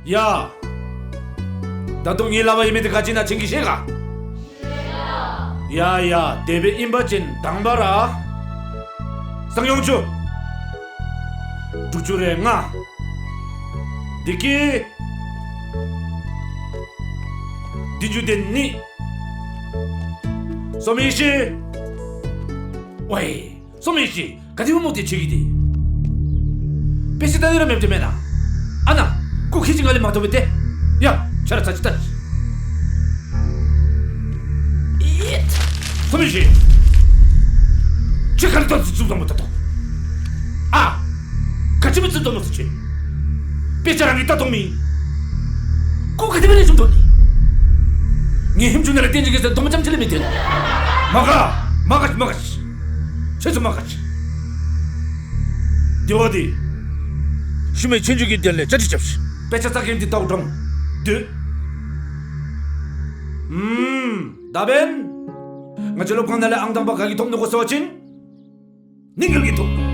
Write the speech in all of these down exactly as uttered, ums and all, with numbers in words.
ཡ། ད་རུང་ངེའི་ལག་པར་ཡོད་མི་འདི་ག་ཅི་ཨིན་ན་ཁྱེད་ཀྱིས་ཤེས་ག། ཡ་ཡ། དེ་སྦེ་ཨིན་པ་ཅིན་དང་པ་ར་སང་ཡོང་བཅུ། དྲུག་ཅུ་རེ་ལྔ། འདི་གིས་བདུན་ཅུ་དོན་གཉིས། སོང་མི་ཤེས། ཝའི། སོང་མི་ཤེས། ག་དེ་སྦེ་མོ་དེ་ཆེ་གི་དེ། དཔེ་ཆ་ལྟ་ནི་ར་མེདཔ་དེ་མེན་ན། ཨ་ནཱ། སྐུ་ཁྱེད་ཀྱིས་ང་ལས་མ་མཐོང་པས་ཏེ། ཡ། ཁྱོད་ར་ཚར་ཅིག་ལྟ། ཨིད། སོང་མི་ཤེས། ཁྱོད་ག་ལས་ལྟ་ཚུགས་ཚུགས་དོ་མོ་ད་ལྟོ། ཨ། ག་ཅི་སྦེ་ཚུགས་དོ་མོ་ཟེར་ཁྱོད། དཔེ་ཆ་རང་གིས་ལྟ་མཐོང་མི། སྐུ་ག་དེ་སྦེ་ལེགས་ཤོམ་མཐོང་ནི། ངེའི་ཧེམ་ཅུང་ནང་ལས་སྟན་ཅིག་གི་ཟེར་དོ་མོ་ཙམ་ཅིག་ལས་མི་སྟོན། མ་དགའ། མ་དགའ་མ་དགའ། ཁྱོད་ཚུ་མ་དགའ། དེ་བ་དེ། ཤུལ་མའི་ཆོས་རྒྱུགས་ཀྱི་དོན་ལས་བཅའ་སྒྲིག་རྐྱབ་ཤིག། དཔེ་ཆ་ཚགས་ཀྱི་འདི་ལྟ་འོང་དྲང་། དེ། ཨུམ། ད་འབདན། ང་བཅས་སློབ་ཁང་ནང་ལས་ཨང་དང་པ་ག་གིས་ཐོབ་ནུག་གོ་ཟེར་བ་ཅིན། ནིང་གེལ་གྱིས་ཐོབ་ནུག།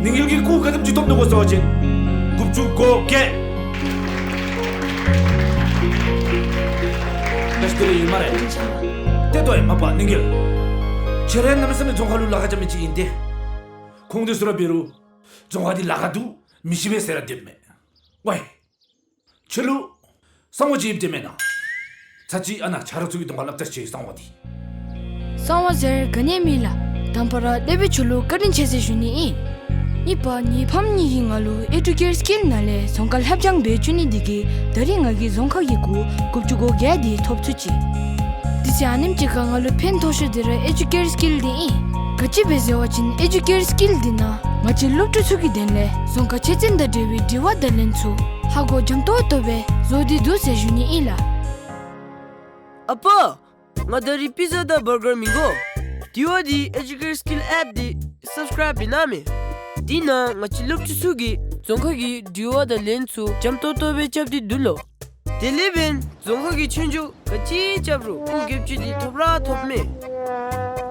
ནིང་གེལ་གྱིས་སྐུ་ག་དེམ་ཅིག་ཐོབ་ནུག་གོ་ཟེར་བ་ཅིན། དགུ་བཅུ་གོ་བརྒྱད། ད་ཅི་དེ་རེ་ཡོད་སྨ་རེ། ཏེ་ལྟོས་ཨེ་མ་པ་ནིང་གེལ། ཁྱོད་ར་གནམ་མེད་ས་མེད་རྫོང་ཁ་ལུ་ལཱ་ཁག་རྐྱབ་མི་ཅིག་ཨིན་ཏེ། ཁོང་དེ་ཚུ་ར་འབད་རུང་རྫོང་ཁ་འདི་ལཱ་ཁག་འདུག་མི་ཤེས་པས་ཟེར་ར་སྡོདཔ་མས། ཝའི། ཁྱོད་ལུ་གསང་བ་ཅིག་ཡོདཔ་དེ་མེན་ན། ཚར་ཅིག་ཨ་ནཱ་ཆ་རོགས་ཚུ་གི་གདོང་ཁར་སླབ་ད་ཤིག་གསང་བ་འདི། གསང་བ་ཟེར་ག་ནི་ཡང་མེད་ལགས། དང་པ་ར་དེ་སྦེ་ཁྱོད་ལུ་བཀའ་དྲིན་ཆེ་ཟེར་ཞུ་ནི་ཨིན། གཉིས་པ་ངེའི་ཕམ་གཉིས་ཀྱིས་ང་ལུ་ཨེ་ཌུ་ཀེར་སི་ཀིལ་ནང་ལས་རྫོང་ཁ་ལྷབ་སྦྱང་འབད་བཅུག་ནི་འདི་གིས་ད་རིས་ང་གིས་རྫོང་ཁ་གི་སྐུ་དགུ་བཅུ་གོ་བརྒྱད་འདི་ཐོབ་ཚུགས་ཅི། དུས་ཚོད་ཨ་ནེམ་ཅིག་ཁར་ང་ལུ་ཕན་ཐོགས་ཤོས་འདི་ར་ཨེ་ཌུ་ཀེར་སི་ཀིལ་འདི་ཨིན། ག་ཅི་སྦེ་ཟེར་བ་ཅིན་ཨེ་ཌུ་ཀེར་སི་ཀིལ་འདི་ནང་ང་བཅས་སློབ་ཕྲུག་ཚུ་གི་དོན་ལས་རྫོང་ཁ་ཆོས་ཚན་དང་འབྲེལ་བའི་དྲི་བ་དང་ལན་ཚུ་ཧ་གོ་འཇམ་ཏོང་ཏོ་སྦེ་བཟོ་སྟེ་འདུག་ཟེར་ཞུ་ནི་ཨིན་ལགས། ཨ་པ། ང་ད་རིས་པི་ཛ་དང་བར་གར་མི་དགོ། དེ་བ་འདི་ཨེ་ཌུ་ཀེར་སི་ཀིལ་ཨེཔ་འདི་སབ་སི་ཀརའིབ་འབད་གནང་མས། འདི་ནང་ང་བཅས་སློབ་ཕྲུག་ཚུ་གིས་རྫོང་ཁ་གི་དྲི་བ་དང་ལན་ཚུ་འཇམ་ཏོང་ཏོ་སྦེ་རྐྱབ་སྟེ་འདུག་ལོ། དེ་ལས་འབདན་རྫོང་ཁ་གི་ཆོས་རྒྱུགས་ག་ཅི་རྐྱབ་རུང་སྐུ་བརྒྱད་ཅུ་འདི་ཐོབ་ར་ཐོབ་མས།